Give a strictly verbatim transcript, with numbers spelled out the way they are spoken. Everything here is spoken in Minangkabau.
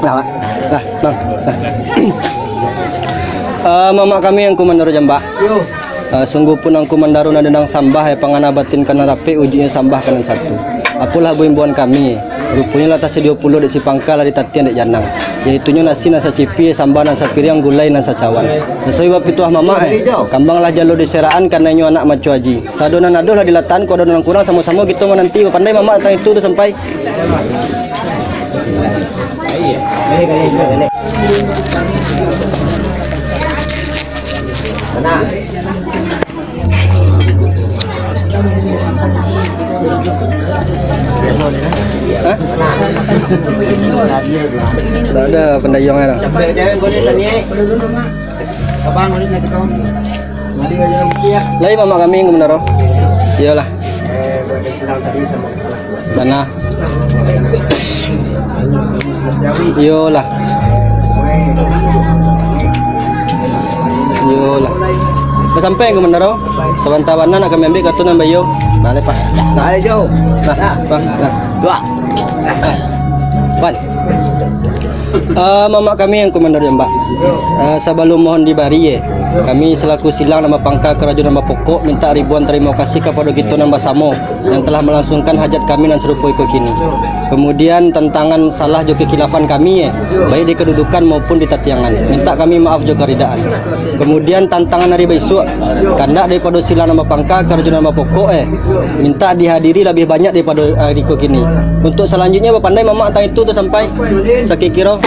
Nah, Pak. Nah, Bang. Nah. Eh, mamak kami Angku Mandaro Jambak. Yo. Eh, sungguahpun Angku Mandaro nan dendang sambah, eh, pangana batin ka nan rapek, ujuiknyo sambah ka nan satu. Apolah bu imbauan kami, ruponyo lah tasadio pulo dek si pangka, lah ditatiang dek janang. Yaitunyo nasi nan sacipiah, sambah nan sapiriang, gulai nan sacawan. Sasuai bapituah mamak, eh, kambanglah jalo diseraan, karano inyo anak maco aji. Sado nan ado lah dilatakan, kok ado nan kurang, samo-samo kito mananti. Bapandai mamak tantang itu tu sampai. Hah? Ndak ado pandayuang ado. Lai mamak kami Angku Mandaro. Iyolah. Bana. Iyolah. Iyolah. Lah sampai Angku Mandaro. Sabanta bana nak kami ambiak kartu nan baiyo. Nah, lepas. Nah. Ayo, Jo. Nah, Nah. Bang. Nah. Tuah. Wan. Eh, mamak kami Angku Mandaro Jambak. Eh, sabalum mohon dibari, eh, kami salaku silang nan bapangka karajo nan bapokok mintak ribuan tarimo kasih kapado kito nan basamo yang telah malangsungkan hajat kami nan sarupo iko kini. Kamudian, tantangan salah jo kakhilafan kami, eh, baik di kadudukan maupun di tatiangan, mintak kami maaf jo karidaan. Kamudian, tantangan ari baisuak, kandak daripado silang nan bapangka karajo nan bapokok, eh, mintak dihadiri labiah banyak daripado ari iko kini. Untuak salanjuiknyo, bapandai mamak tantang itu tu sampai sakiro-kiro.